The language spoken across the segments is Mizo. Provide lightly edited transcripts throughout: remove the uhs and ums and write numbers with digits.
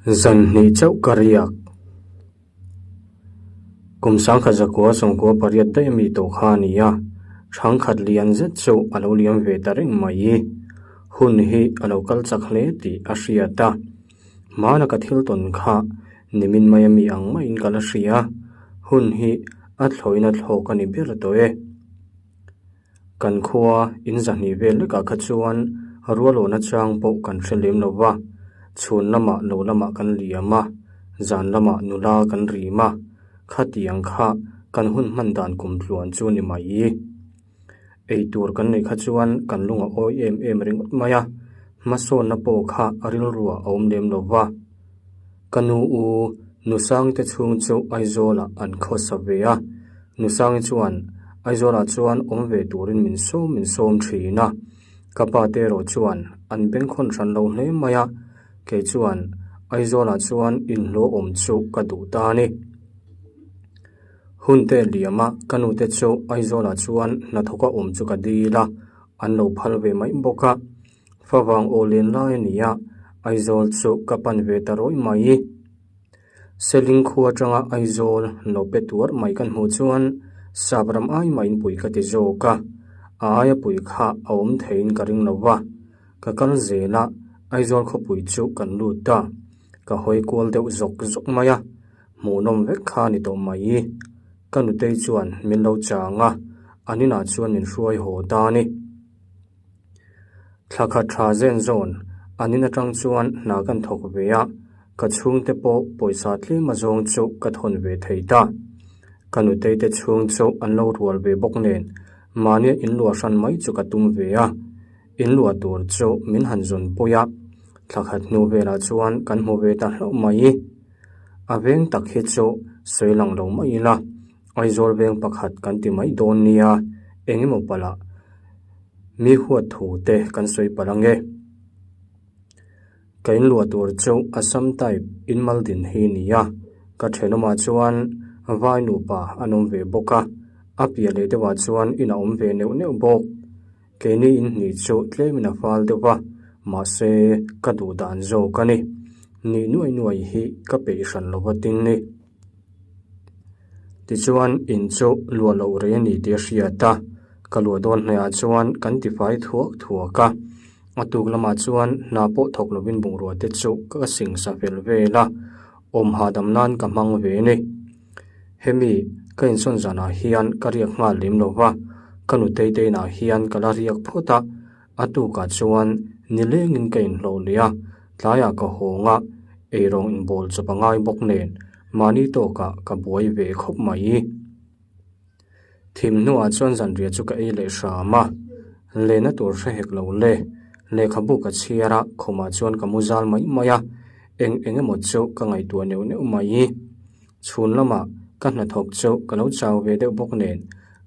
Zan hnih chauh ka riak. Kum sangkhat zakua sawmkua pariat daih ami tawh kha a ni a, thangkhat lian zet chu a lo liam ve ta reng mai. Hun hi a lo kal chak hle tih a hriat a, hmana ka thil tawn kha nimin mai ami ang maiin ka la hria, hun hi a thlawina thlawk a ni ber tawh e. Kan khua in zahnih vel lekah kha chuan rualawna chang pawh kan hre lem lo va, chhun lamah lo lamah kan liam a, zan lamah nula kan rim a, khatiang kha kan hun hman dan kum tluan chu ni mai. Eitur kan neih kha chuan kan lung a awi em em ringawt mai a, hmasawnna pawh kha a rilruah a awm lem lo va. Ka nu u Nusangte chhung chu Aizawlah an khawsa ve a, Nusangi chuan Aizawlah chuan awm ve turin min sawm min sawm thin a, ka pa te erawh chuan an bengkhawn hran lo hle mai a, kei chuan Aizawlah chuan inhlawh awm chu ka duh ta a ni. Hun te liam a, ka nu te chu Aizawlah chuan hnathawka awm chu ka dil a, an lo phal ve mai bawk a. Favang aw len lai a ni a, Aizawl chu ka pan ve ta rawih mai. Seling khua atanga Aizawl lo pe tuar mai kan hmuh chuan sap ram ai mahin pui ka ti zawk a, a aia pui kha a awm theiin ka ring lo va. Ka kal zel a, Aizawl khawpui chu kan lut ta. Ka hawi kual deuh zawk zawk mai a, hmuhnawm vek kha a ni tawh mai. Ka nutei chuan min lo chang a, an inah chuan min hruai haw ta a ni. Thla khat tha zen zawn an in atang chuan hna kan thawk ve a, ka chhungte pawh pawisa tlem azawng chu ka thawn ve thei ta. Ka nutei te chhung chu an lo rual ve bawk nen mahnia inluah hran mai chu ka tum ve a, inluah tur chu min han zawn pui a, thla khat hnu velah chuan kan hmu ve ta hlauh mai. A veng tak hi chu sawi lang lo mai ila. Aizawl veng pakhat kan ti mai dawn nia, eng emaw palh ah mi huat thu te kan sawi palh ang e. Ka inluah tur chu Assam type in mal din hi ni a, ka thenawmah chuan vai nupa an awm ve bawk a, a piah leh deuhah chuan in a awm ve neuh neuh bawk. Keini in hnih chu tlemin a fal deuh va, mahse ka duh dan zawk a ni. Nih nuai nuai hi ka peih hran lo va tin ni. Tichuan in chu luah loh rei a ni tih a hriat a, ka luah dawn hnaihah chuan kan tifai thuak thuak a. A tuk lamah chuan hna pawh thawk lovin bungrua te chu ka singsa fel vel a, awm hahdam nan ka hmang ve a ni. Hemi ka insawn zanah hian ka riak nghal lem lo va, ka nutei te inah hian ka la riak phawt a, A tukah chuan nilengin ka inhlawh leh a, tlaiah ka hawng a, eirawng inbawl chawp a ngai bawk nen mahni tawkah ka buai ve khawp mai. Thim hnuah chuan zanriah chu ka ei leh hram a, lehna tur hre hek lo le, lehkhabu ka chhiar a, khumah chuan ka mu zal mai mai a, eng eng emaw chu ka ngaihtuah neuh neuh mai. Chhun lamah ka hnathawk chu ka lo chau ve deuh bawk nen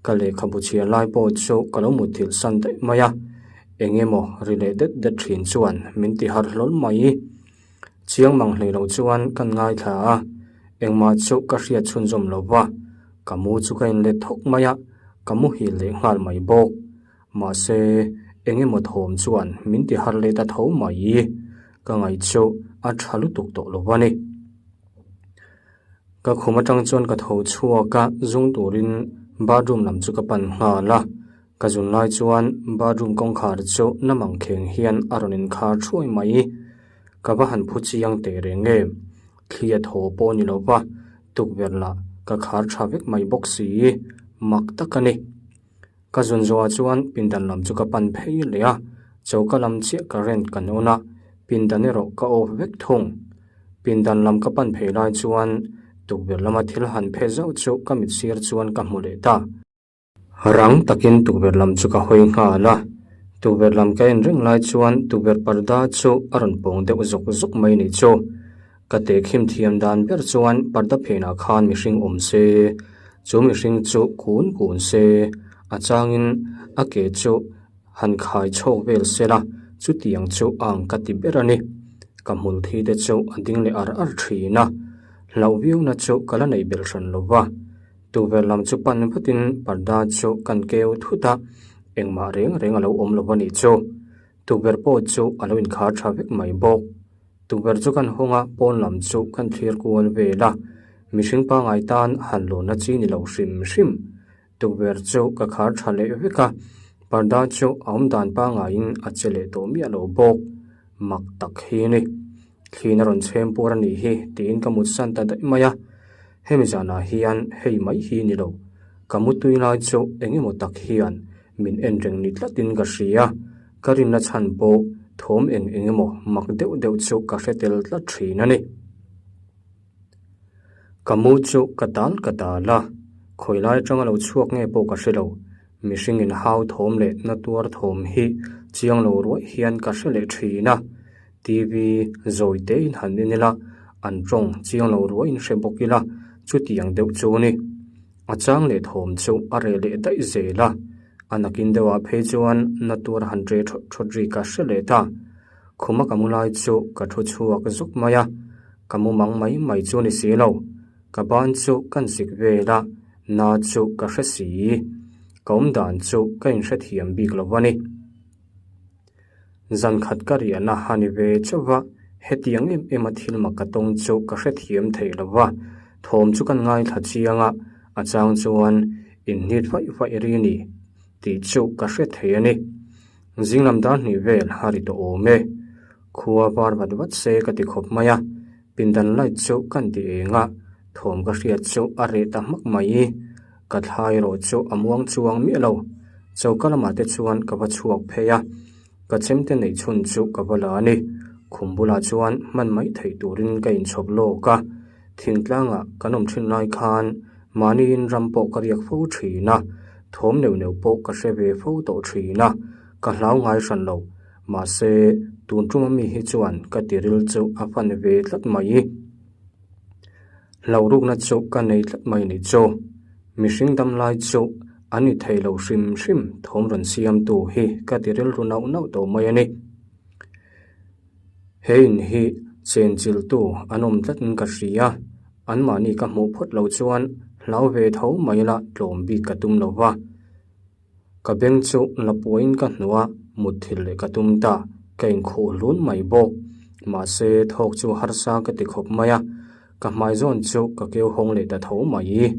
ka lehkhabu chhiar lai pawh chu ka lo mutthilh san daih mai a, eng emaw ri leh det det thin chuan min ti har hlawl mai. Chiang mang hlei lo chuan kan ngaithla a, engmah chu ka hriat chhunzawm lo va, ka mu chu ka inlet thawk mai a, ka muhil leh nghal mai bawk. Mahse, eng emaw thawm chuan min ti har leh ta tho mai. Ka ngaih chu a tha lutuk tawh lo va ni. Ka khum atang chuan ka tho chhuak a, zung turin bathroom lam chu ka pan nghal a. Ka zun lai chuan bathroom kawngkhar chu na mangkheng hian a rawn inkhar thuai mai. Ka va han phu chiang teh reng em? Thli a thaw pawh a ni lo va, tukverh lah ka khar tha vek mai bawk si. Mak tak a ni. Ka zun zawhah chuan pindan lam chu ka pan phei leh a, choka lam chiah current kan on a, pindan erawh ka off vek thung. Pindan lam ka pan phei lai chuan tukverh lama thil han phe zauh chu ka mit sir chuan ka hmu leh ta. Rang takin tukverh lam chu ka hawi nghal a, tukverh lam ka en reng lai chuan tukverh parda chu a rawn pawng deuh zawk zawk mai nih chu. Ka tehkhim thiam dan ber chuan parda phenah khan mihring awm se, chu mihring chu kun kun se, a changin a ke chu han khai chhawk vel se la, chutiang chu a ang ka ti ber a ni. Ka hmul thi te chu a ding leh ar ar thin a, hlauh viauna chu ka la neih belh hran lo va. Tukverh lam chu pan vatin parda chu kan keu thut a, engmah reng reng a lo awm lo a nih chu. Tukverh pawh chu a lo inkhar tha vek mai bawk. Tukverh chu kan hawng a, pawn lam chu kan thlir kual vel a. Mihring pangngai tan han lawnna chi ni lo hrim hrim. Tukverh chu ka khar tha leh vek a, parda chu a awm dan pangngaiin a che leh tawh miah lo bawk. Mak tak hi a ni. Thliin a rawn chhem puar a nih hi tiin ka mut san ta daih mai a. Hemi zanah hian hei mai hi ni lo. Ka mutui lai chu eng emaw tak hian min en reng ni tlatin ka hria. Ka rinna chhan pawh thawm eng eng emaw mak deuh deuh chu ka hre tel tlat thin a ni. Ka mu chu ka tal ka tal a, khawi lai atanga lo chhuak nge pawh ka hre lo. Mihring in hau thawm leh na tuar thawm hi chiang lo ruai hian ka hre leh thin a. TV zawi te in han en ila, an tawng chiang lo ruai in hre bawk ila, chutiang deuh chu a ni. A chang leh thawm chu a reh leh daih zel a, a nakin deuhah phei chuan na tuar han ṭe ṭhawt ṭhawt ri ka hre leh ta. Khuma ka mu lai chu ka thu chhuak zuk mai a, ka mu mang mai mai chu ni si lo. Ka ban chu ka zik vel a, na chu ka hre si. Ka awm dan chu ka inhrethiam bik lo a ni. Zan khat ka riahna a ni ve chauh va, hetiang em em a thil mak ka tawng chu ka hrethiam thei lo va, thawm chu kan ngaithla chiang a, a chang chuan inhnit faih faih ri ni tih chu ka hre thei a ni. Zing lam dar hnih vel a ri tawh awm e. Khua var vat vat se ka ti khawp mai a, pindan light chu kan ti eng a, thawm ka hriat chu a reh ta hmak mai. Ka thla erawh chu a muang chuang miah lo. Choka lamah te chuan ka va chhuak phei a, ka chemte neih chhun chu ka va la a ni. Khum bulah chuan hman mai theih turin ka inchhawp lawk a, thingtlangah kan awm thin lai khan mahniin ram pawh ka riak fo thin a, thawm neuh neuh pawh ka hre ve fo tawh thin a, ka hlau ngai hran lo. Mahse, tun tuma mi hi chuan ka tiril chu a fan ve tlat mai. Hlauhrukna chu ka nei tlat mai ni chu. Mihring dam lai chu an ni thei lo hrim hrim thawm rawn siamtu hi ka ti rilru nauh nauh tawh mai a ni. He in hi chenchiltu an awm tlatin ka hria, anmahni ka hmuh phawt loh chuan hlau ve tho mai la tlawm bik ka tum lo va. Ka beng chu la puain ka hnuh a, mutthilh leh ka tum ta, ka inkhuh hlun mai bawk. Mahse, thawk chu harsa ka ti khawp mai a, ka hmai zawn chu ka keu hawng leh ta tho mai.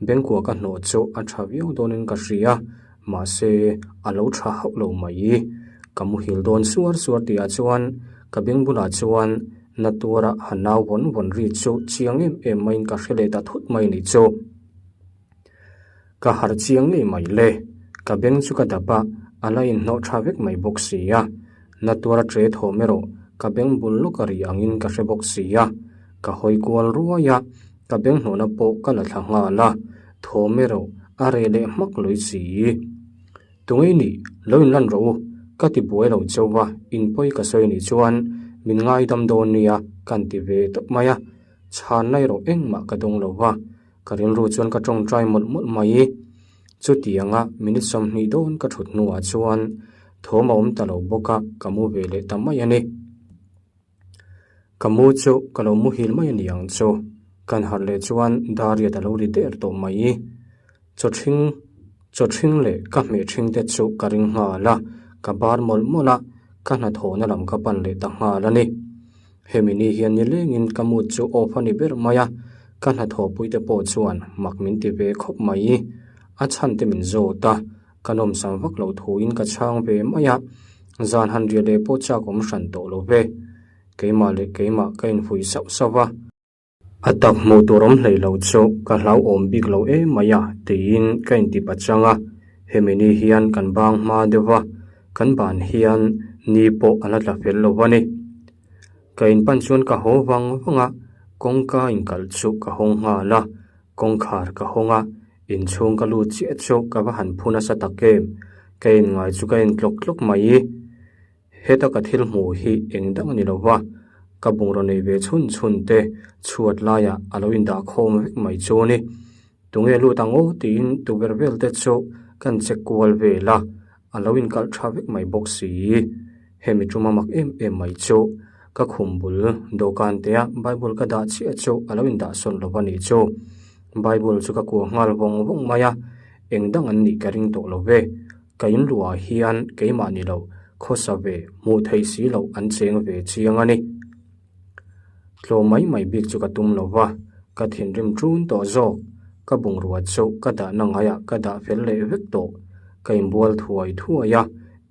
Bengkua ka hnawh chu a tha viau dawnin ka hria, mahse, a lo tha hauh lo mai. Ka muhil dawn suar suar tihah chuan ka beng bulah chuan na tuara ha nau vawn vawn ri chu chiang em em maiin ka hre leh ta thut mai ni chu. Ka harh chiang ngei mai le. Ka beng chu ka dap a, a la inhnawh tha vek mai bawk si a. Na tuar a ṭe thawm erawh ka beng bul lawk a ri angin ka hre bawk si a. Ka hawi kual ruai a, ka beng hnawhna pawh ka la thla nghal a, thawm erawh a reh leh hmak lui si. Tungei nih, lo inlan rawh u, ka ti buai lo chauh va, in pawi ka sawi nih chuan min ngaidam dawn nia kan ti ve tawp mai a. Chhanna erawh engmah ka dawng lo va. Ka rilru chuan ka tawngtai mawlh mawlh mai. Chutianga minute 20 dawn ka thut hnuah chuan thawm a awm ta lo bawk a, ka mu ve leh ta mai a ni. Ka mu chu ka lo muhil mai a ni ang chu. Kan harh leh chuan Dariat a lo ri der tawh mai. Chaw ṭhing chaw ṭhing leh ka hmeh ṭhing te chu ka ring nghal a, ka bar mawlh mawlh a, ka hnathawhna lam ka pan leh ta nghal a ni. Hemi ni hian ni lengin ka mood chu off a ni ber mai a, ka hnathawhpui te pawh chuan mak min ti ve khawp mai. A chhan te min zawt a, ka nawmsam vak loh thuin ka chhang ve mai a, zan han riah leh pawh chak awm hran tawh lo ve. Keimah leh keimah ka infuih sauh sauh a. A tak hmuh tur awm hlei lo chu ka hlauhawm bik lo em mai a tiin ka inti pachang a, hemi ni hian kan bang hma deuh va, kan ban hian ni pawh a la tla fel lo a ni. Ka inpan chuan ka haw vang vang a, kawngka inkalh chu ka hawng nghal a, kawngkhar ka hawng a, inchhung ka lut chiah chu ka va han phu nasa tak em, ka inngai chu ka en tlawk tlawk mai. Heta ka thil hmuh hi eng dang a ni lo va, ka bungraw nei ve chhun chhun te chhuat laiah a lo indah khawm vek mai chu a ni. Tunge lut ang aw tiin tukverh vel te chu kan check kual vel a, a lo inkalh tha vek mai bawk si. Hemi tuma mak em em mai chu ka khum bul dawhkan tea Bible ka dah chiah chu a lo indah sawn lo va nih chu. Bible chu ka kuah nghal vawng vawng mai a, eng dang an nih ka ring tawh lo ve. Ka in luah hian keimah ni lo, khawsa ve, hmuh theih si loh an cheng ve chiang a ni. Tlawm mai mai bik chu ka tum lo va, ka thinrim ṭun tawh zawk. Ka bungrua chu ka dahna ngaiah ka dah fel leh vek tawh. Ka inbual thuai thuai a,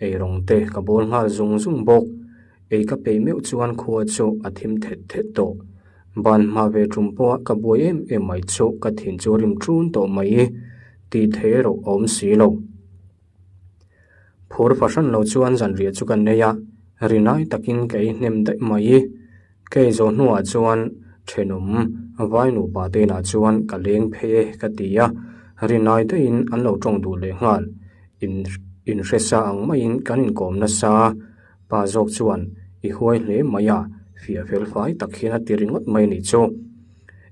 eirawng te ka bawl nghal zung zung bawk. Ei ka peih meuh chuan khua chu a thim thet thet tawh. Ban hma ve ṭum pawha ka buai em em mai chu ka thin chu rim ṭun tawh mai. Tih theih erawh a awm si lo. Phur fahran lo chuan zanriah chu ka nei a, rinai takin ka ei hnem daih mai. Ka ei zawh hnuah chuan thenawm vai nupa te inah chuan ka leng phei e ka ti a, rinai daihin an lo tawng duh leh nghal. In inhre sa ang maiin kan inkawm nasa. Pa zawk chuan i huai hle mai a, fiah fel fai tak hian a ti ringawt mai a nih chu.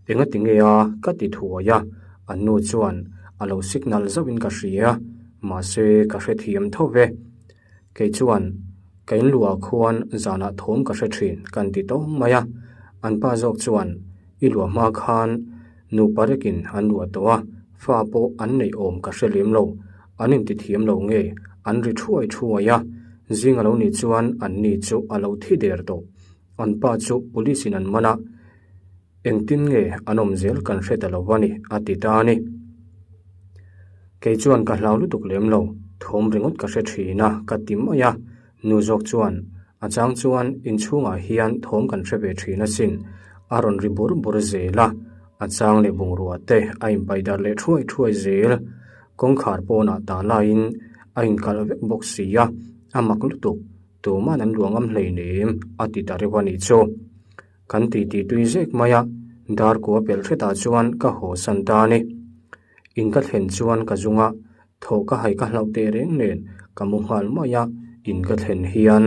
Enga ti nge a? ka ti thuai a, an nu chuan a lo signal zauhin ka hria, mahse ka hrethiam tho ve. Kei chuan ka inluah khuan zanah thawm ka hre thin kan ti tawng mai a, an pa zawk chuan i luah hma khan nupa rekin an luah tawh a, fa pawh an neih awm ka hre lem lo, an intithiam lo nge an ri thuai thuai a, zing a lo nih chuan an ni chu a lo thi der tawh. An pa chu police in an man a, engtin nge an awm zel kan hre ta lo a ni, a ti ta a ni. Kei chuan ka hlau lutuk lem lo, thawm ringawt ka hre thin a, ka ti mai a. Nu zawk chuan, A chang chuan inchhungah hian thawm kan hre ve thin asin, a rawn ri bur bur zel a, a chang leh bungrua te a inpaih darh leh thuai thuai zel. Kawngkhar pawnah tah laiin a inkalh vek bawk si a, a mak lutuk. Tuman an luah ngam hleinem a ti ta reuh a nih chu. Kan titi tui zek mai a, dar kua pelh hretah chuan ka haw san ta a ni. In ka thlen chuan ka zung a, thawh ka hai ka hlauh teh reng nen ka mu nghal mai a, in ka thlen hian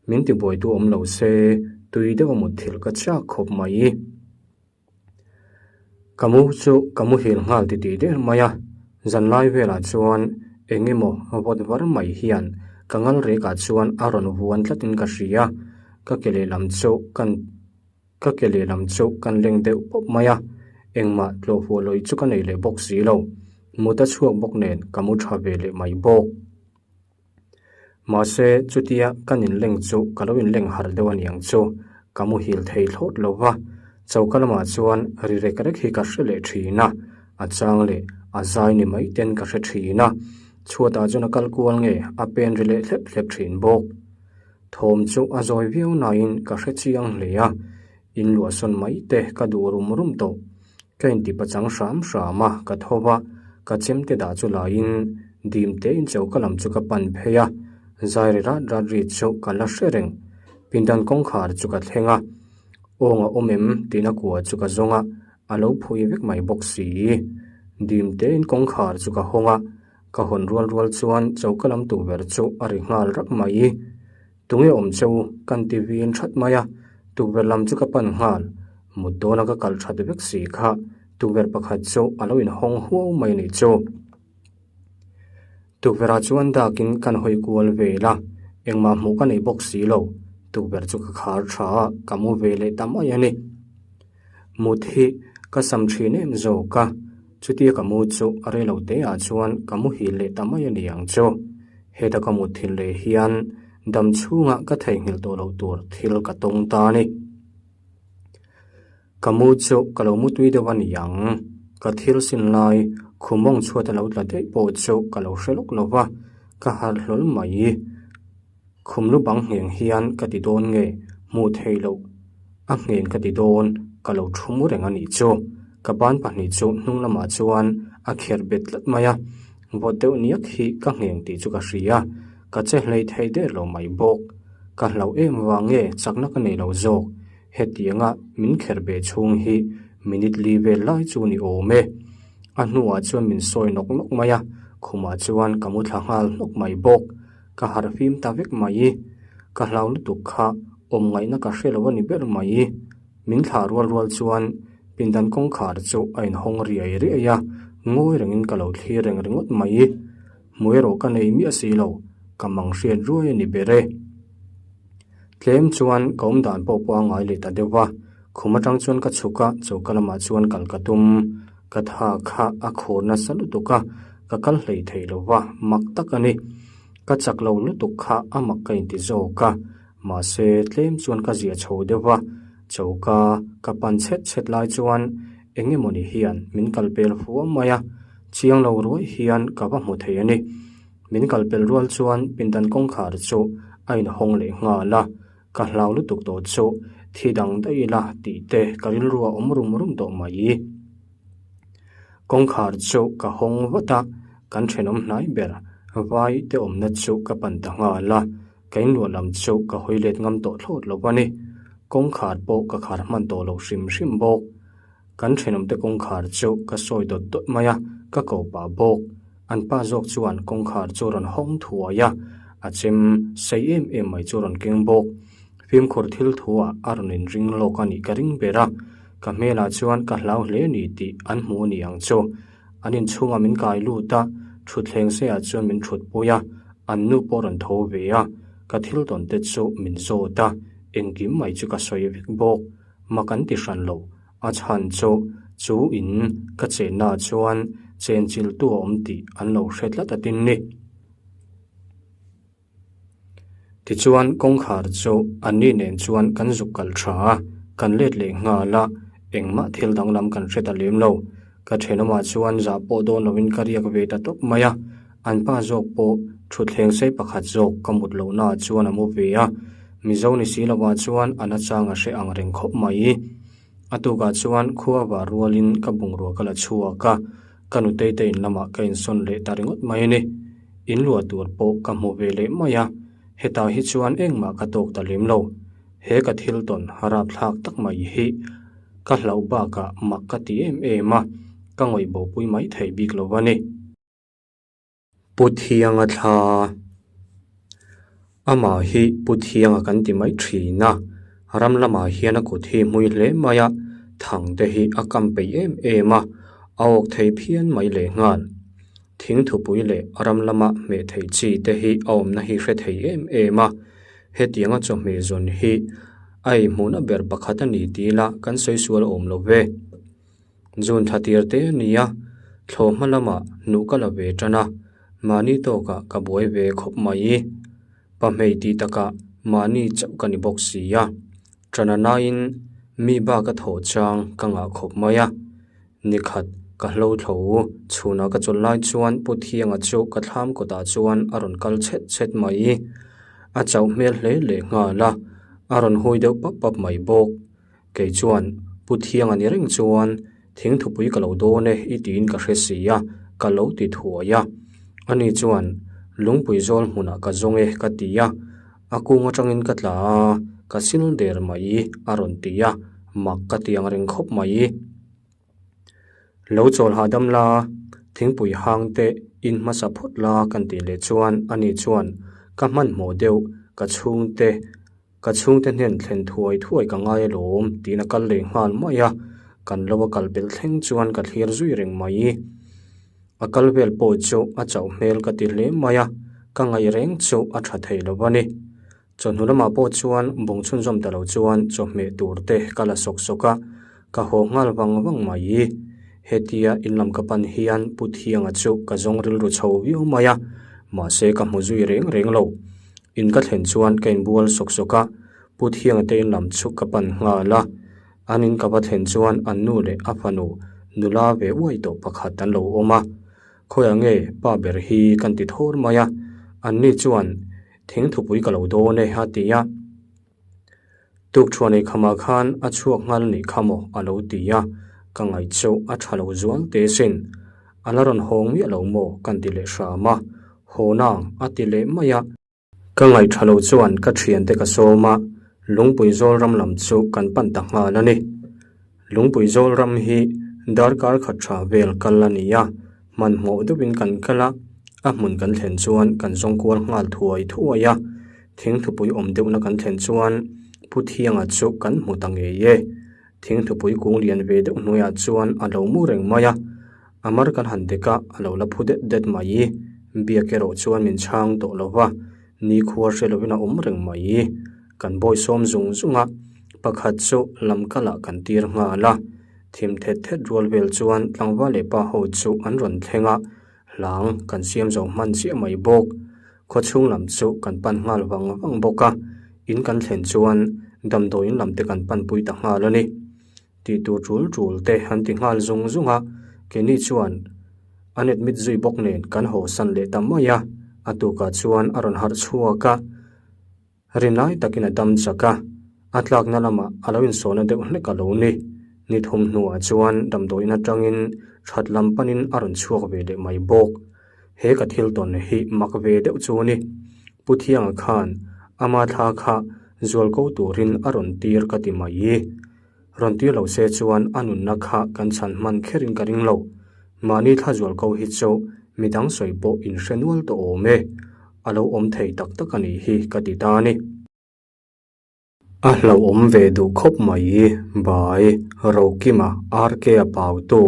min tibuaitu awm lo se tui deuh a mutthilh ka chak khawp mai. Ka mu chu ka muhil nghal titih der mai a, zanlai velah chuan eng emaw vawt var mai hian ka ngal rekah chuan a rawn vuan tlatin ka hria, ka ke lehlam chu kan ka ke lehlam chu kan leng deuh pawp mai a, engmah tlawhfuah lawih chu ka nei leh bawk si lo, mut a chhuak bawk nen ka mu tha ve leh mai bawk. Mahse, chutia kan inleng chu ka lo inleng harh deuh a niang chu, ka muhil thei thlawt lo va. Choka lamah chuan ri rek rek hi ka hre leh thin a, a chang leh a zai ni mai ten ka hre thin a. Chhuatah chuan a kal kual nge a pen ri leh hlep hlep thin bawk. Thawm chu a zawi viau nain ka hre chiang hle a, inluahsawn mai te ka duh rum rum tawh. Ka inti pachang hram hram a, ka tho va, ka chemte dah chu laiin dim tein choka lam chu ka pan phei a, zai ri rat rat ri chu ka la hre reng. Pindan kawngkhar chu ka thleng a, awng a awm em tihna kua chu ka zawng a, a lo phui vek mai bawk si. Dim tein kawngkhar chu ka hawng a, ka hawn rual rual chuan choka lam tukverh chu a ri nghal rak mai. Tunge awm che u? Kan ti vin that mai a, tukverh lam chu ka pan nghal. Mut dawna ka kal that vek si kha tukverh pakhat chu a lo inhawng huau mai a nih chu. Tukverhah chuan dakin kan hawi kual vel a, engmah hmuh ka nei bawk si lo. Tukverh chu ka khar tha a, ka mu ve leh ta mai a ni. Mut hi ka sam thin em zawk a, chutia ka mu chu a rei lo te ah chuan ka muhil leh ta mai a ni ang chu. Heta ka mut thil leh hian dam chhungah ka theihnghilh tawh loh tur thil ka tawng ta a ni. Ka mu chu ka lo mu tui deuh a ni ang, ka thil sin lai khum mawng chhuat a lo tla daih pawh chu ka lo hre lawk lo va, ka harh hlawl mai. Khum lu bang ngheng hian ka ti dawn nge hmuh theih loh a nghen ka ti dawn ka lo thu mu reng a nih chu. Ka ban pahnih chu hnung lamah chuan a kher bet tlat mai a, vawt deuh niak hi ka ngheng tih chu ka hria, ka che hlei thei der lo mai bawk. Ka hlauh em vang nge chakna ka nei lo zawk, hetianga min kher beh chhung hi minute li vel lai chu ni awm e. A hnuah chuan min sawi nawk nawk mai a, khumah chuan ka mu thla nghal hnawk mai bawk. Ka harh fim ta vek mai. Ka hlau lutuk kha awm ngaihna ka hre lo a ni ber mai. Min thlah rual rual chuan pindan kawngkhar chu a inhawng riai riai a, ngawi rengin ka lo thlir reng ringawt mai. Hmu erawh ka nei miah si lo, ka mang hriat ruai a ni ber e. Tlem chuan ka awm dan pawh pawh a ngai leh ta deuh va, khum atang chuan ka chhuk a, choka lamah chuan kal ka tum. Ka tha kha a khur nasa lutuk a, ka kal hlei thei lo va, mak tak a ni. Ka chak lo lutuk kha a mak ka inti zawk a, mahse tlem chuan ka ziah chho deuh va, Choka ka pan chhet chhet lai chuan eng emawni hian min kal pel fuam mai a, chiang lo ruai hian ka va hmu thei a ni. Min kal pel rual chuan pindan kawngkhar chu a inhawng leh nghal a, ka hlau lutuk tawh chu thi dang daih ila tih te ka rilru a awm rum rum tawh mai. Kawngkhar chu ka hawng vat a, kan thenawm hnai ber vai te awmna chu ka pan ta nghal a, ka inluah lam chu ka hawi let ngam tawh thlawt lo a ni. Kawngkhar pawh ka khar hman tawh lo hrim hrim bawk. Kan thenawm te kawngkhar chu ka sawi dawt dawt mai a, ka ko pah bawk. An pa zawk chuan kawngkhar chu rawn hawng thuai a, a chem sei em em mai chu rawn keng bawk. Fimkhur thil thuah a rawn inring lawk a nih ka ring ber a, ka hmelah chuan ka hlau hle ni tih an hmu a ni ang chu. An inchhungah min kai lut a, thutthleng seiah chuan min thutpui a, an nu pawh rawn tho ve a, ka thil tawn te chu min zawt a, engkim mai chu ka sawi vek bawk. Mak an ti hran lo, a chhan chu chu in ka chennaah chuan chenchiltu a awm tih an lo hre tlat a tin ni. Tichuan kawngkhar chu anni nen chuan kan zuk kal tha a, kan let leh nghal a, engmah thil danglam kan hre ta lem lo. Ka thenawmah chuan zah pawh dawn lovin ka riak ve ta tawp mai a, an pa zawk pawh thutthleng sei pakhat zawk ka mut lohnaah chuan a mu ve a, Mizo ni si lovah chuan a nachang a hre ang reng khawp mai. A tukah chuan khua var rualin ka bungrua ka la chhuak a, ka nutei te in lamah ka insawn leh ta ringawt mai a ni. In luah tur pawh ka hmu ve leh mai a, hetah hi chuan engmah ka tawk ta lem lo. He ka thil tawn rapthlak tak mai hi ka hlauh bakah mak ka ti em em a, ka ngawih bopui mai thei bik lo a ni. Pu Thianga thla Amah hi Pu Thianga kan ti mai thin a, ram lamah hian a kut hi hmui hle mai a, thang te hi a kam peih em em a, a awk thei phian mai lehnghal. Thingthupui leh ram lama hmeh theih chi te hi a awmna hi hre thei em em a, hetianga chawhmeh zawn hi a ei hmuhna ber pakhat a ni tih ila kan sawi sual awm lo ve. June thla tir te a ni a, thlawh hma lamah hnuh ka la ve tan a, mahni tawkah ka buai ve khawp mai. Pahmei tih takah mahni chauh ka ni bawk si a, ṭana naiin mi bak a thawh chang ka ngah khawp mai a. Nikhat ka hlo thlo chhunah ka chawlh lai chuan Pu Thianga chu ka thlam kawtah chuan a rawn kal chhet chhet mai. A chauh hmel hle leh nghal a, a rawn hui deuh pap pap mai bawk. Kei chuan, Pu Thianga ni reng chuan thingthupui ka lo dawn e i tiin ka hre si a, ka lo ti thuai a. Ani chuan, Lungpui zawl hmunah ka zawng e ka ti a, a kung atangin ka tla a, ka sil der mai a rawn ti a, mak ka ti ang reng khawp mai. Lo chawl hahdam la, thingpui hang te in hmasa phawt la kan tih leh chuan ani chuan, Ka hmanhmawh deuh, ka chhungte Ka chhungte hnen thlen thuai thuai ka ngai alawm tiin a kal leh nghal mai a, kan lo a kal belh thleng chuan ka thlir zui reng mai. A kal vel pawh chu a chauh hmel ka ti hle mai a, ka ngaih reng chu a tha thei lo a ni. Chawhnu lamah pawh chuan bung chhunzawm ta lo chuan chawhmeh tur te ka la sawk sawk a, ka haw nghal vang vang mai. Hetia in lam ka pan hian Pu Thianga chu ka zawng rilru chho viau mai a, mahse ka hmu zui reng reng lo. In ka thlen chuan ka inbual sawk sawk a, Pu Thianga te in lam chhuk ka pan nghal a. An in ka va thlen chuan an nu leh a fanu nula ve uai tawh pakhat an lo awm a. Khawiah nge pa ber hi kan ti thawr mai a, anni chuan thingthupui ka lo dawn e a ti a. Tukṭhuan ei khamah khan a chhuak nghal a nih kha maw a lo ti a, ka ngaih chu a ṭha lo zual teh sin. A la rawn hawng miah lo maw kan ti leh hram a, haw nang a ti leh mai a. Ka ngaih ṭha lo chuan ka ṭhiante ka sawm a, Lungpui zawl ram lam chu kan pan ta nghal a ni. Lungpui zawl ram hi darkar khat ṭha vel kal a ni a, hmanhmawh deuhin kan kal a, a hmun kan thlen chuan kan zawng kual nghal thuai thuai a. Thingthupui awm deuhna kan thlen chuan Pu Thianga chu kan hmu ta ngei e. Thingthupui kung lian ve deuh hnuaiah chuan a lo mu reng mai a, a mar kan han dek a, a lo la phu det det mai. Biak erawh chuan min chhang tawh lo va, nikhua hre lovin a awm reng mai. Kan bawi sawm zung zung a, pakhat chu lam kalah kan tir nghal a. Thim thet thet rual vel chuan tlangval leh pa ho chu an rawn thleng a, hlang kan siam zo hman chiah mai bawk. Khawchhung lam chu kan pan nghal vang vang bawk a, in kan thlen chuan damdawiin lam te kan panpui ta nghal a ni. Tih tur tul tul te an ti nghal zung zung a, keini chuan an admit zui bawk nen kan haw san leh ta mai a, a tukah chuan a rawn harh chhuak a. Rinlai takin a dam chak a, a tlakna lamah a lo insawhna deuh hlek a lo ni. Ni thum hnuah chuan damdawiin atangin that lam panin a rawn chhuak ve leh mai bawk. He ka thil tawn hi mak ve deuh chu ni. Pu Thianga khan ama thla kha zual ko turin a rawn tir ka ti mai. Rawn tir lo se chuan a nunna kha kan chhan hman kherin ka ring lo. Mahni thla zual ko hi chu midang sawi pawh in hre nual tawh awm e. A lo awm thei tak tak a nih hi ka ti ta a ni. A hlauhawm ve duh khawp mai Bai Rokima RK a pautu.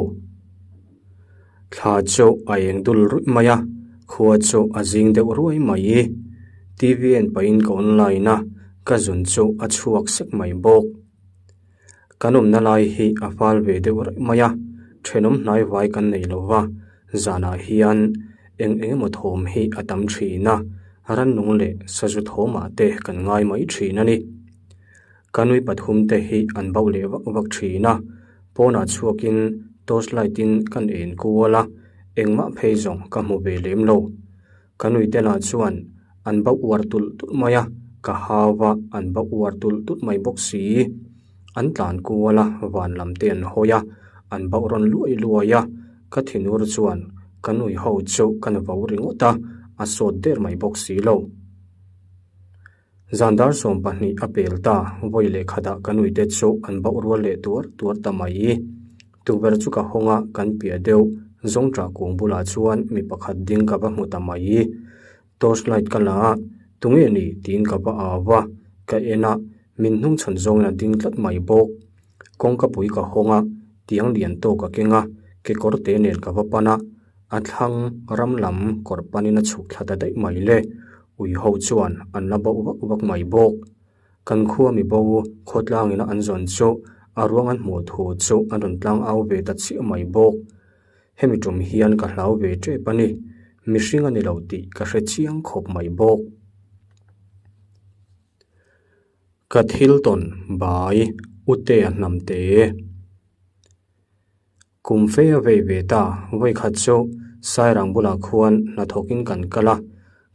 Thla chu a eng dul ruih mai a, khua chu a zing deuh ruai mai. TV en pahin ka online a, ka zun chu a chhuak sek mai bawk. Kan awmna lai hi a fal ve deuh reuh mai a, thenawm hnai vai kan nei lo va, zanah hian eng eng emaw thawm hi a tam thin a, rannung leh sazu thawmah te kan ngai mai thin a ni. Ka nui pathum te hi an bauh leh vak vak thin a, pawnah chhuakin torch light in kan en kual a, engmah phei zawng ka hmu ve lem lo. Ka nui te lah chuan an bauh uar tulh tulh mai a, ka hau va an bauh uar tulh tulh mai bawk si. An tlan kual a, van lam te an hawi a, an bauh rawn luai luai a, ka thinur chuan ka nui ho chu ka na vo ringawt a, a sawt der mai bawk si lo. Zan dar 12 a pel ta, vawi leh khatah ka nuite chu an bauh rual leh tuar tuar ta mai. Tukverh chu ka hawng a, kan piah deuh zawngṭah kung bulah chuan mi pakhat ding ka va hmu ta mai. Torch light ka la a, tunge ni tiin ka va au a, ka en a, min hnungchhawn zawngin a ding tlat mai bawk. Kawngka pui ka hawng a, tiang lian tawk a keng a, kekawr te nen ka va pan a, a thlang ram lam kawr panin a chhuk thla ta daih mai le. Ui ho chuan an la bauh vak vak mai bawk. Kan khua mi bo khawtlangina an zawn chu a ruang an hmuh thu chu an rawn tlang au ve ta chiah mai bawk. Hemi tum hian ka hlau ve tep a ni. Mihring a ni lo tih ka hre chiang khawp mai bawk. Ka thil tawn bai Utea hnamte. Kum fe a vei ve ta, vawikhat chu Sairang bulah khuan hnathawkin kan kal a,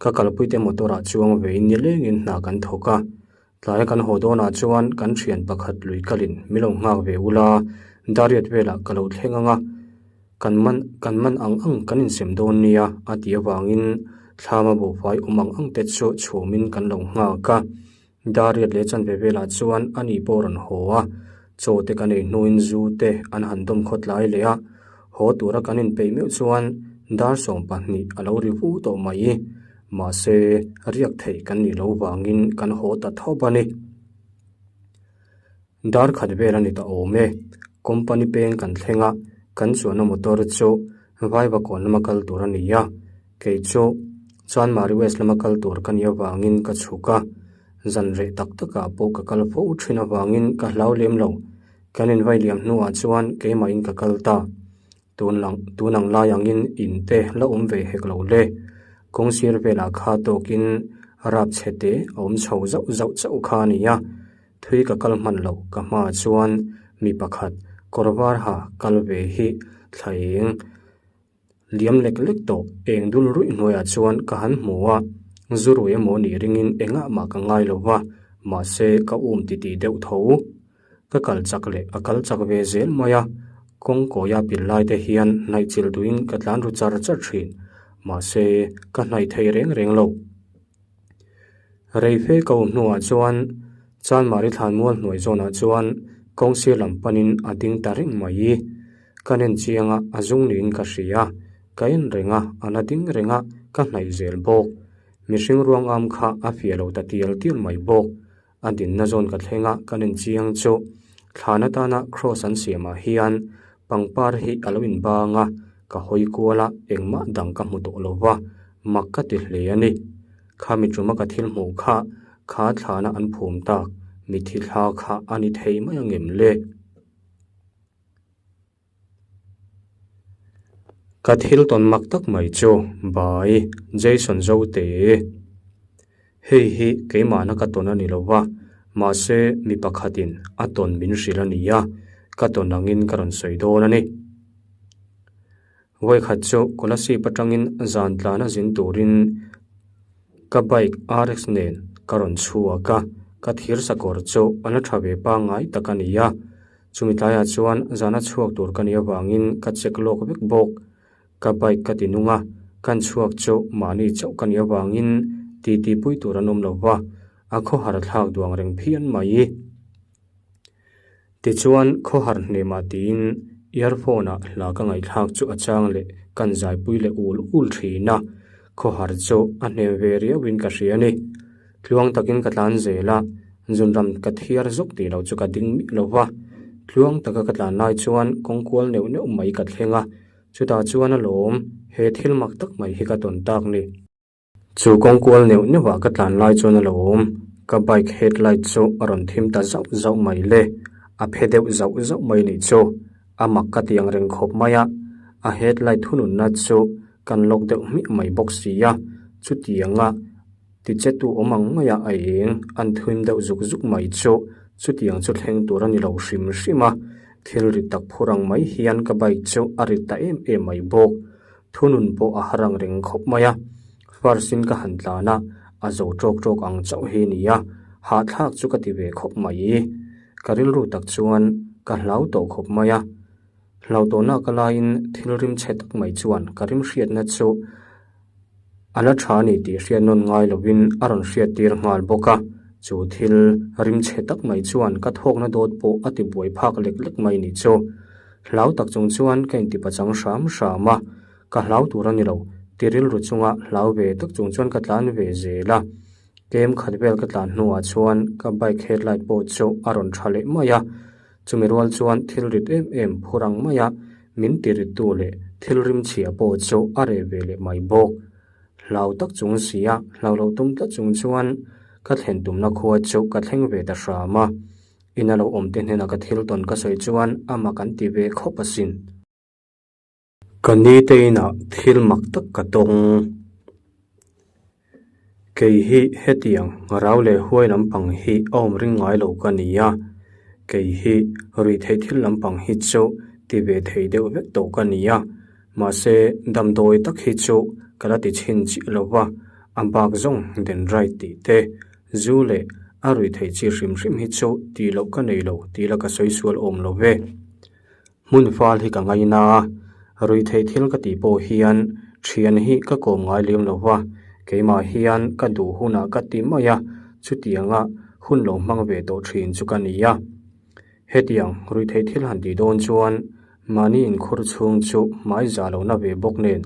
ka kalpuite motor ah chuang vein nilengin hna kan thawk a. Tlaia kan haw dawnah chuan kan thian pakhat lui kalin mi lo nghak ve ula, dariat velah ka lo thleng ang a, kan man kan man ang ang kan insem dawn nia a tih avangin thlama buhfai awm ang ang te chu chhumin kan lo nghak a. Dariat leh chanve velah chuan a ni pawh rawn haw a, chaw te kan ei hnuin zu te an han dawm khawt lai leh a, haw tura kan inpeih meuh chuan dar 12 a lo ri vu tawh mai. Mahse, riak theih kan nih loh vangin kan haw ta thawp a ni. Dar khat vel a ni ta awm e. Company peng kan thleng a, kan chuanna motor chu Vaivakawn lama kal tur a ni a. Kei chu Chanmari West lama kal tur ka nih avangin ka chhuk a, zan reh tak takah pawh ka kal fo thin avangin ka hlau lem lo. Kan invai liam hnuah chuan keimahin ka kal ta. Tun lang tun ang lai angin in te la awm ve hek lo le. Kawng sir velah kha tawkin rap chhe te a awm chho zauh zauh chauh kha a ni a. Thui ka kal hman loh ka hmaah chuan mi pakhat kawr var ha kal ve hi thla eng liam lek lek tawh eng dul ruih hnuaiah chuan ka han hmu a. Zu rui emaw nih ringin engah mah ka ngai lo va, mahse ka um titih deuh tho. Ka kal chak leh a kal chak ve zel mai a, kawng kawia pil lai te hian hnaih chilh duhin ka tlan ru char char thin, mahse ka hnaih thei reng reng lo. Rei fe ka awm hnuah chuan Chanmari thlanmual hnuai zawnah chuan kawng sir lam panin a ding ta reng mai. Ka nen chiang a, a zung niin ka hria, ka en reng a, a la ding reng a, ka hnaih zel bawk. Mihring ruang am kha a fiah lo ta tial tial mai bawk. A dinna zawn ka thleng a, ka nen chiang chu thlan atana cross an siamah hian pangpar hi a lo inbang a, ka hawi kual a, engmah dang ka hmu tawh lo va, mak ka ti hle a ni. Khami tuma ka thil hmuh kha, kha thlana an phum tak mithi thla kha a ni thei mai angem le? Ka thil tawn mak tak mai chu Bai Jason Zote. Hei hi keimahna ka tawn a ni lo va, Mahse, mi pakhatin a tawn min hrilh a ni a, ka tawn angin ka rawn sawi dawn a ni. Vawikhat chu Kolasib atangin zan tlana zin turin ka bike RX nen ka rawn chhuak a, ka thir sakawr chu a la tha ve pangngai tak a ni a. Chumi tlaiah chuan zana chhuak tur ka nih avangin ka check lawk vek bawk. Ka bike ka ti nung a, kan chhuak chu mahni chauh ka nih avangin titi pui tur an awm lo va, a khawhar thlak duang reng phian mai. Tichuan khawhar hnemah tiin earphone ah hla ka ngaihthlak chu a chang leh kan zaipui leh ul ul thin a, khawhar chu a hnem ve riauin ka hria a ni. Tluang takin ka tlan zel a, zunram ka thiar zawk tih loh chu ka ding miah lo va, tluang taka ka tlan lai chuan kawng kual neuh neuh mai ka thleng a, chutah chuan alawm he thil mak tak mai hi ka tawn tak ni. Chu kawng kual neuh neuhah ka tlan lai chuan a lo awm, ka bike headlight chu a rawn thim ta zauh zauh mai le, a phe deuh zauh zauh mai nih chu, a mak ka ti ang reng khawp mai a, a headlight thununna chu kan lock deuh hmiah mai bawk si a, chutianga tichetu awm ang maia a eng an thim deuh zuk zuk mai chu, chutiang chu thleng tur a ni lo hrim hrim a, thil rit tak phur ang mai hian ka bike chu a rit ta em em mai bawk. Thunun pawh a har ang reng khawp mai a, first in ka han tlan a, a zo tawk tawk ang chauh hi ni a, hahthlak chu ka ti ve khawp mai. Ka rilru tak chuan ka hlau tawh khawp mai a, hlau tawhna ka laiin thil rim chhe tak mai chuan ka rim hriatna chu a la tha a ni tih hriat nawn ngai lovin a rawn hriat tir nghal bawk a, chu thil rim chhe tak mai chuan ka thawkna dawt pawh a ti buai phak lek lek mai ni chu. Hlau tak chung chuan ka inti pachang hram hram a, ka hlau tur a ni lo, ti rilru chunga hlau ve tak chung chuan ka tlan ve zel a. Kem khat vel ka tlan hnuah chuan ka bike headlight pawh chu a rawn tha leh mai a, chumi rual chuan thil rit em em phur ang mai a, min ti rittu leh thil rim chhia pawh chu a reh ve leh mai bawk. Hlau tak chung si a, hlau lo tum tlat chung chuan ka thlen tumna khua chu ka thleng ve ta hram a. Ina lo awm te hnena ka thil tawn ka sawi chuan a mak an ti ve khawp asin. Ka ni te inah thil mak tak ka tawng. Kei hi hetiang rau leh huai lampang hi a awm ring ngai lo ka ni a, kei hi ruihtheih thil lampang hi chu ti ve thei deuh vek tawh ka ni a, mahse damdawi tak hi chu ka la ti chhin chiah lo va, a bak zawng den right tih te Zu leh a rui theih chi hrim hrim hi chu tih loh ka nei lo tih la ka sawi sual awm lo ve. Hmun fal hi ka ngaina a, rui theih thil ka tih pawh hian thian hi ka kawm ngai lem lo va, keimah hian ka duh hunah ka ti mai a, chutianga hun lo hmang ve tawh thin chu ka ni a. Hetiang rui theih thil han tih dawn chuan mahni inkhur chhung chu hmai za lohna ve bawk nen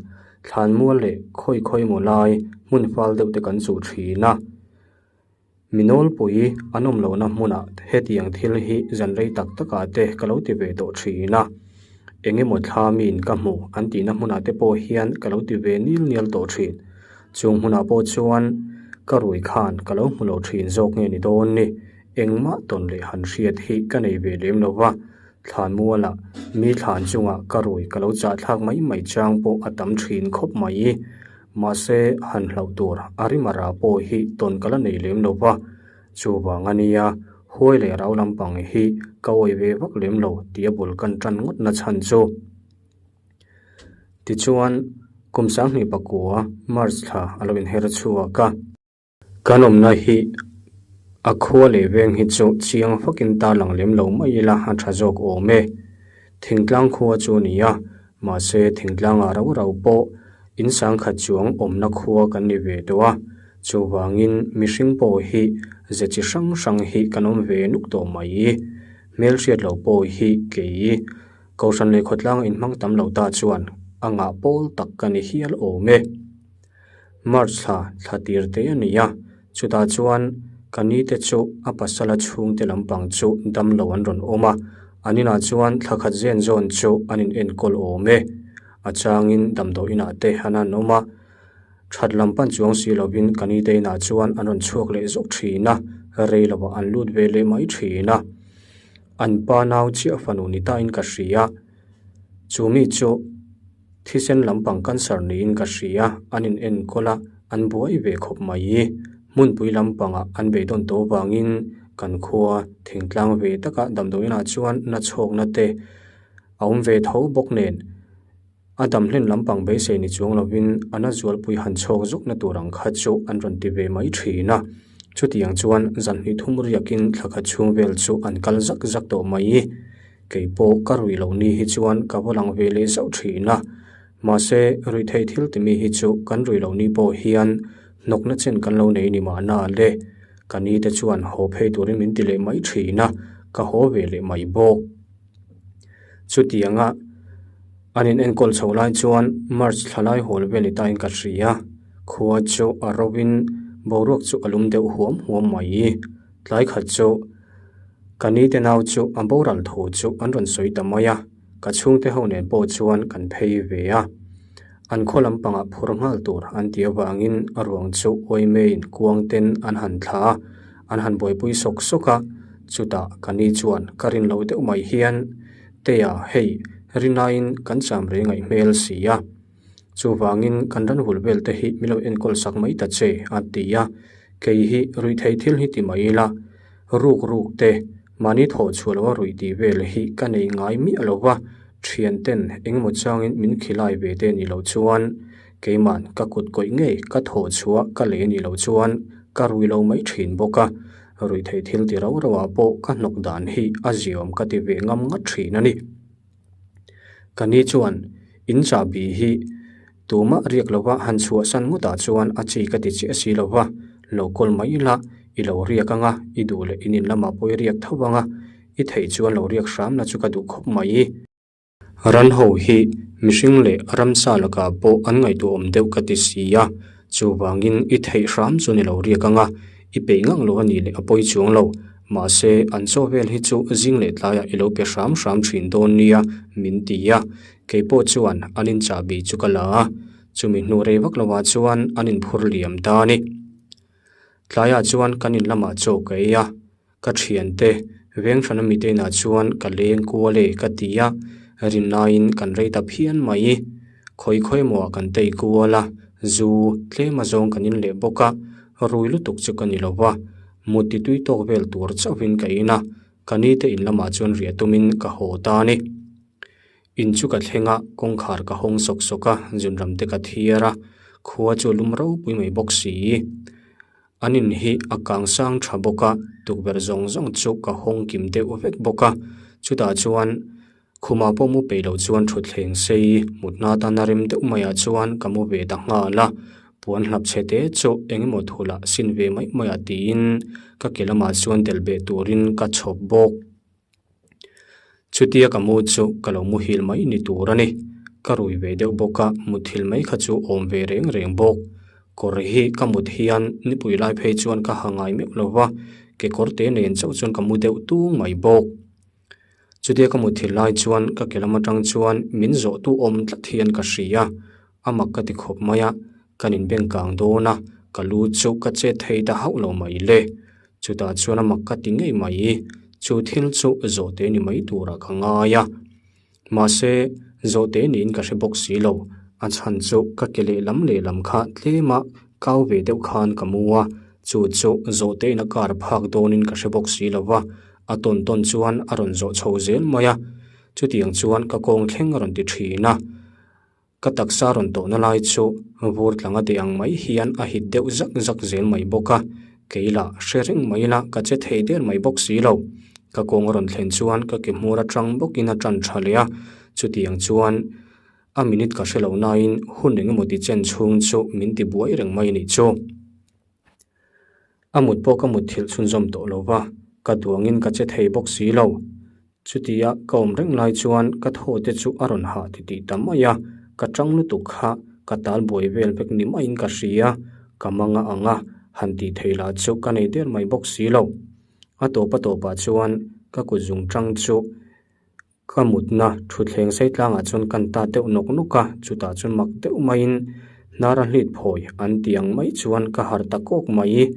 thlan mual leh khawi khawi maw lai hmun fal deuh te kan chuh thin a. Mi nawlpui an awm lohna hmunah hetiang thil hi zan rei tak takah te ka lo ti ve tawh thin a. Eng emaw thla miin ka hmu an tihna hmunah te pawh hian ka lo ti ve nil nial tawh thin. Chung hmunah pawh chuan ka rui khan ka lo hmu lo thin zawk nge ni dawn ni. Engmah tawn leh han hriat hi ka nei ve lem lo va, thlan mualah mi thlan chungah ka rui ka lo chah thlak mai mai chang pawh a tam thin khawp mai. Mahse, han hlauh tur a rim a ra pawh hi tawn ka la nei lem lo va, chuvang a nia, huai leh rau lampang hi ka awih ve vak lem lo tih a bul kan tan ngawt na chhan chu. Tichuan, kum 2009 March thla a lo inher chhuak a. Kan awmna hi a khua leh veng hi chu chiang fakin tarlang lem lo mai ila a tha zawk awm e. Thingtlang khua chu a ni a, mahse thingtlangah rau rau pawh in sangkhat chuang awmna khua kan ni ve tawh a, chuvangin mihring pawh hi ze chi hrang hrang hi kan awm ve nuk tawh mai. Hmelhriat lo pawh hi kei Kohhran leh khawtlang inhmang tam lo ta chuan a ngah pawl tak ka ni hial awm e. March thla thla tir te a ni a, chutah chuan ka ni te chu a pasala chhungte lampang chu damlo an rawn awm a, an inah chuan thla khat zen zawn chu an in enkawl awm e. A changin damdawi inah te an han awm a, that lam pan chuang si lovin ka ni te inah chuan an rawn chhuak leh zawk thin a, rei lovah an lut ve leh mai thin a. An pa nau chiah fanu ni tain ka hria, chu mi chu. Thisen lampang cancer niin ka hria, an in enkawl a, an buai ve khawp mai. Hmunpui lampangah an beidawn tawh vangin Kan khua thingtlang ve taka damdawiin ah chuan na chhawkna te a awm ve tho bawk nen a dam hlen lampang beisei ni chuang lovin a na zualpui han chhawk zukna tur ang kha chu an rawn ti ve mai thin a. Chutiang chuan zan hnih thum riakin thla khat chhung vel chu an kal zak zak tawh mai. Kei pawh ka ruih loh ni hi chuan ka va lang ve leh zauh thin a. Mahse, ruihtheih thil timi hi chu kan ruih loh ni pawh hian hnawkna chen kan lo nei ni mahna le. Ka ni te chuan haw phei turin min ti leh mai thin a, ka haw ve leh mai bawk. Chutianga an in enkawl chho lai chuan March thla lai hawl vel ni tain ka hria. Khua chu a rovin boruak chu a lum deuh huam huam mai. Tlai khat chu ka ni te nau chu a boral thu chu an rawn sawi ta mai a, ka chhungte ho nen pawh chuan kan phei ve a. An khaw lampangah phur nghal tur an tih avangin a ruang chu uaimeiin kuang ten an han thla a, an han buaipui sawk sawk a, chutah ka ni chuan ka rin loh deuh mai hian Tea hei rinaiin kan cham rei ngaih hmel si a, chuvangin kan ran hul vel te hi min lo enkawl sak mai ta che a ti a, kei hi ruihtheih thil hi ti mai ila ruk ruk te Mahni thawh chhuah loha ruih tih vel hi ka nei ngai miah lo va, thianten engemaw changin min khilai ve te nih loh chuan keima'n ka kut kawih ngei ka thawh chhuah ka lei nih loh chuan ka rui lo mai thin bawk a, ruih theih thil ti rau rauah pawh ka hnawk dan hi a ziawm ka ti ve ngam ngat thin a ni. Ka ni chuan in chahbi hi tumah riak lova han chhuahsan ngawtah chuan a chi ka ti chiah si lova, lo kawl mai ila i lo riak anga i duh leh in in lamah pawh i riak tho anga i theih chuan lo riak hram la chu ka duh khawp mai. Ran ho hi mihring leh ramsa lakah pawh an ngaihtuahawm deuh ka ti si a, chuvangin i theih hram chuan i lo riak anga i peih ngang lo a nih leh a pawi chuang lo. Mahse, an chaw vel hi chu zing leh tlaiah i lo pe hram hram thin dawn nia min ti a, kei pawh chuan an in chahbi chu ka la a, chumi hnu rei vak lovah chuan an inphur liam ta a ni. Tlaiah chuan kan in lamah chaw ka ei a, ka thiante veng hran ami te inah chuan ka leng kual e ka ti a, rinlaiin kan rei ta phian mai. Khawi khawi emaw ah kan tei kual a, zu tlem azawng kan in leh bawk a, rui lutuk chu ka ni lo va. Mut ti tui tawk vel tur chauhin ka in a, ka ni te in lamah chuan riah tumin ka haw ta a ni. In chu ka thleng a, kawngkhar ka hawng sawk sawk a, zunram te ka thiar a, khua chu a lum ropui mai bawk si. An in hi a kang sang tha bawk a, tukverh zawng zawng chu ka hawng kim deuh vek bawk a, chutah chuan Khumah pawh mu peih loh chuan thutthleng sei mutna atana rem deuh maiah chuan ka mu ve ta nghal a, puan hlap chhe te chu eng emaw thulah sin ve mai maiah tiin ka ke lamah chuan delh beh turin ka chhawp bawk. Chutia ka mu chu ka lo muhil mai ni tur a ni, ka rui ve deuh bawk a, muthilh mai kha chu awm ve reng reng bawk. Kawr hi ka mut hian nipui lai phei chuan ka ha ngai meuh lo va, kekawr te nen chauh chuan ka mu deuh tung mai bawk. Chutia ka mutthilh lai chuan ka ke lam atang chuan min zawh tu awm tlat hian ka hria, a mak ka ti khawp mai a, kan inbeng kang dawn a, ka lu chu ka chet thei ta hauh lo mai le. Chutah chuan a mak ka ti ngei mai, chu thil chu zawhte ni mai turah ka ngai a. Mahse, zawhte niin ka hre bawk si lo, a chhan chu ka ke lehlam lehlam kha tlema kau ve deuh khan ka mu a, chu chu zawhte in a kar phak dawnin ka hre bawk si lo va, A tawn tawn chuan a rawn zawh chho zel mai a, chutiang chuan ka kawng thleng a rawn ti thin a. Ka taksa rawn tawhna lai chu vur tlanga tih ang mai hian a hit deuh zak zak zel mai bawk a, kei lah hre reng mai ila ka che thei der mai bawk si lo. Ka kawng a rawn thlen chuan ka ke hmur atang bawkin a tan tha leh a, chutiang chuan a minute ka hre lo nain hun engemaw ti chen chhung chu min ti buai reng mai a nih chu. A mut pawh ka mut thilh chhunzawm tawh lo va, ka duangin ka che thei bawk si lo. Chutia ka awm reng lai chuan ka thaw te chu a rawn hah titih ta mai a, ka tang lutuk kha ka tal buai vel vek ni maiin ka hria, ka mang a ang a, han tih thei lah chu ka nei der mai bawk si lo. A tawp a tawpah chuan ka kut zung tang chu Ka mutna thutthleng sei tlangah chuan kan ta deuh nawk nawk a, chutah chuan mak deuh maiin hnara hlit phawi an tih ang mai chuan ka harh ta kawk mai.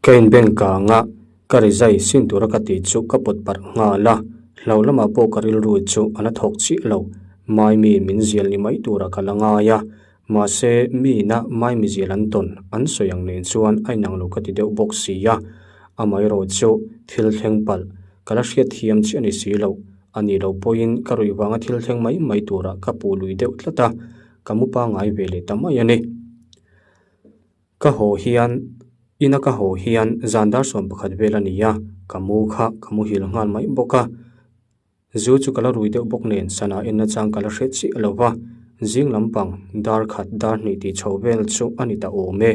Ka inbeng kang a, ka rizai sin tura ka tih chu ka pawt parh nghal a, hlo lamah pawh ka rilru chu a la thawk chiah lo, Maimi min zial ni mai turah ka la ngai a, mahse miina Maimi zial an tawn an sawi ang nen chuan a inang lo ka ti deuh bawk si a. Amaherawhchu thil thleng palh ka la hriat thiam chiah a ni si lo. A nih loh pawhin ka ruih vanga thil thleng mai mai turah ka puh lui deuh tlat a, ka mu pangngai ve leh ta mai a ni. Ka haw hian, ina ka haw hian zan dar 11 vel a ni a, ka mu kha ka muhil nghal mai bawk a. Zu chu ka la rui deuh bawk nen sana en nachang ka la hre chiah lo va, zing lampang dar khat dar hnih tih chho vel chu a ni ta awm e.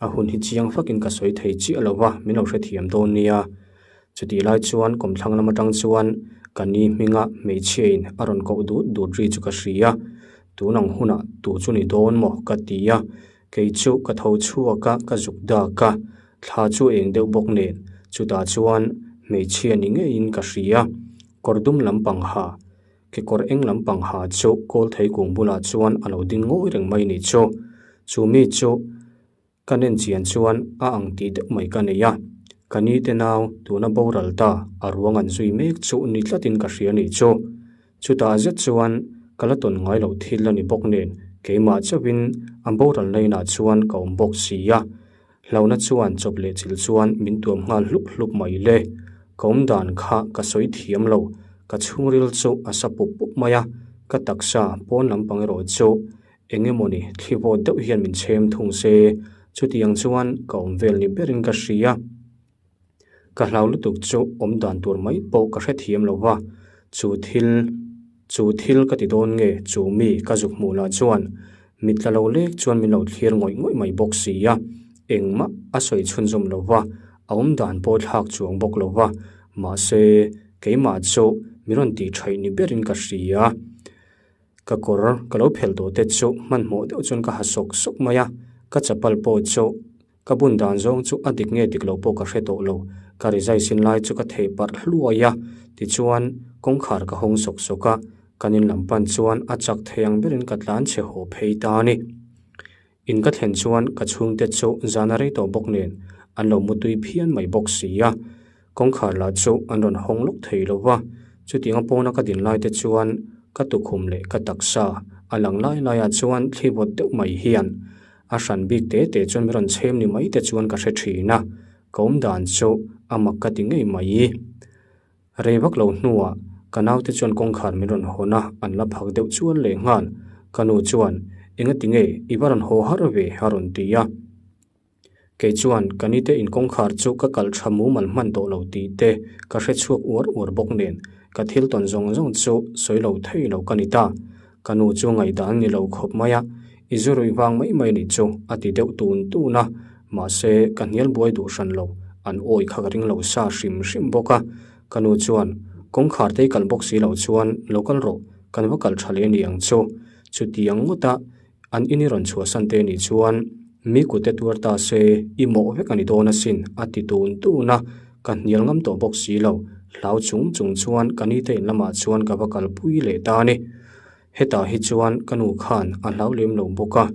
A hun hi chiang fakin ka sawi thei chiah lo va, min lo hrethiam dawn nia. Chutih lai chuan kawmthlang lam atang chuan ka ni hminga hmeichhia in a rawn koh dut dut ri chu ka hria. Tun ang hunah tu chu ni dawn maw ka ti a, kei chu ka tho chhuak a, ka zuk dak a, thla chu eng deuh bawk nen chutah chuan hmeichhia ni ngeiin ka hria. Kawr dum lampang ha, kekawr eng lampang ha chu kawl thei kung bulah chuan a lo ding ngawi reng mai ni chu. Chu mi chu Ka nen chian chuan a ang tih deuh mai ka nei a, ka ni te nau tuna boral ta a ruang an zui mek chu ni tlatin ka hria nih chu. Chutah zet chuan ka la tawn ngai loh thil a ni bawk nen keimah chauhin a boral na inah chuan ka awm bawk si a. Hlauhna chuan chawp leh chil chuan min tuam nghal hlup hlup mai le. Ka awm dan kha ka sawi thiam lo, ka chhungril chu a sa pup pup mai a, ka taksa pawn lampang erawh chu Eng emawni thli vawt deuh hian min chhem thung se, chutiang chuan ka awm vel ni berin ka hria. Ka hlau lutuk chu awm dan tur mai pawh ka hrethiam lo va, chu thil chu thil ka ti dawn nge chu mi ka zuk hmuh lah chuan mit tla lo lek chuan min lo thlir ngawih ngawih mai bawk si a, engmah a sawi chhunzawm lo va, a awm dan pawh thlak chuang bawk lo va, mahse keimah chu min rawn tih thaih ni berin ka hria. Ka kawr ka lo phelh tawh te chu hmanhmawh deuh chuan ka ha sawk sawk mai a, ka chapal pawh chu ka bun dan zawng chu a dik nge dik lo pawh ka hre tawh lo, ka rizai sin lai chu ka thei parh hluai a, tichuan kawngkhar ka hawng sawk sawk a, kan in lam pan chuan a chak thei ang berin ka tlan chhe haw phei ta a ni. In ka thlen chuan ka chhungte chu zan a rei tawh bawk nen an lo mutui phian mai bawk si a, kawngkhar lah chu an rawn hawng lawk thei lo va, chutianga pawna ka din lai te chuan ka tukhum leh ka taksa a lang lai laiah chuan thli vawt deuh mai hian a hran bik te te chuan min rawn chhem ni mai te chuan ka hre thin a, ka awm dan chu a mak ka ti ngei mai. Rei vak lo hnuah ka naute chuan kawngkhar min rawn hawn a, an la phak deuh chuan leh nghal. Ka nu chuan, Engati nge i va rawn haw har ve? a rawn ti a. Kei chuan ka nite in kawngkhar chu ka kal tha mumal hman tawh lo tih te ka hre chhuak uar uar bawk nen ka thil tawn zawng zawng chu sawi lo thei lo ka ni ta. Ka nu chu ngaihdan ni lo khawp mai a, I zu ruih vang mai mai nih chu a ti deuh tun tun a, mahse ka hnial buai duh hran lo, an awi kha ka ring lo sa hrim hrim bawk a. Ka nu chuan, Kawngkhar te i kal bawk si loh chuan lo kal rawh, kan va kal tha leh ni ang chu. Chutiang ngawta an in i rawn chhuahsan te nih chuan mi kut te tuar ta se i mawh vek a ni dawn asin a ti tun tun a, ka hnial ngam tawh bawk si lo, hlau chung chung chuan ka nite in lamah chuan ka va kalpui leh ta a ni. Hetah hi chuan ka nu khan a hlau lem lo bawk a,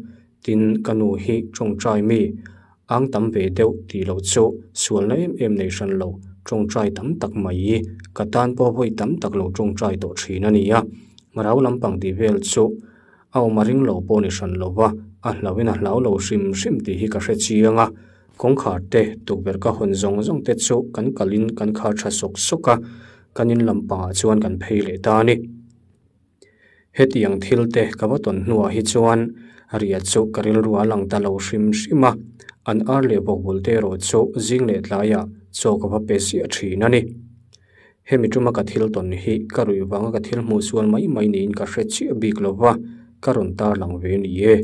tin ka nu hi tawngtai mi ang tam ve deuh tih loh chu sualna em em nei hran lo, tawngtai tam tak mai hi ka tan pawh vawi tam tak lo tawngtai tawh thin a ni a, rau lampang tih vel chu a awm a ring lo pawh ni hran lo va, a hlauhin a hlau lo hrim hrim tih hi ka hre chiang a, kawngkhar te tukverh ka hawn zawng zawng te chu kan kalin kan khar tha sawk sawk a, kan in lampangah chuan kan phei leh ta a ni. Hetiang thil te ka va tawn hnuah hi chuan riat chu ka rilru a lang ta lo hrim hrim a, an ar leh bawk bul te erawh chu zing leh tlaiah chaw ka va pe ziah thin a ni. Hemi tuma ka thil tawn hi ka ruih vanga ka thil hmuh sual mai mai niin ka hre chiah bik lo va, ka rawn tarlang ve ni e.